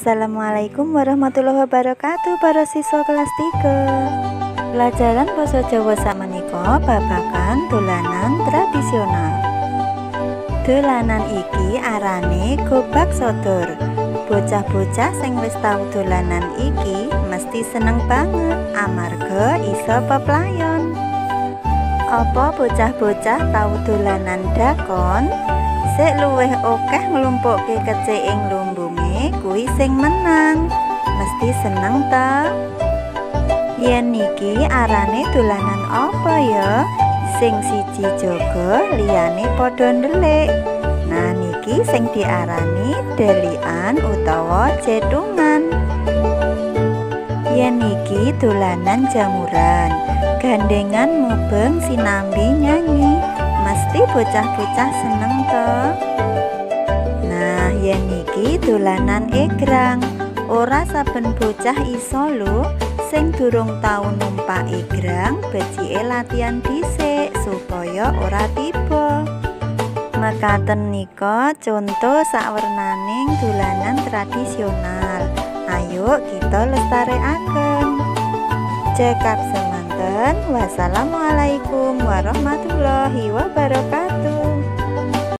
Assalamualaikum warahmatullahi wabarakatuh para siswa kelas 3. Pelajaran basa Jawa sakmenika babagan dolanan tradisional. Dolanan iki arane gobak sodor. Bocah-bocah sing wis tau dolanan iki mesti seneng banget amarga iso peplayon. Apa bocah-bocah tau dolanan dakon? Sik luwih akeh nglumpukke kecik ing lumbunge kuwi sing menang. Mesti seneng ta? Yen niki arane dolanan apa ya? Sing siji jaga, liyane padha ndelik. Nah niki sing diarani delikan utawa cetungan. Yen niki dolanan jamuran, gandengan mubeng sinambi nyanyi. Mesti bocah-bocah seneng to. Nah, yen niki dolanan egrang. Ora saben bocah iso lho. Sing durung tau numpak egrang, becike latihan dhisik supaya ora tiba. Mekaten nika conto sawernaning dolanan tradisional. Ayo kita lestarekaken. Cekap semanten. Wassalamualaikum warahmatullahi wabarakatuh.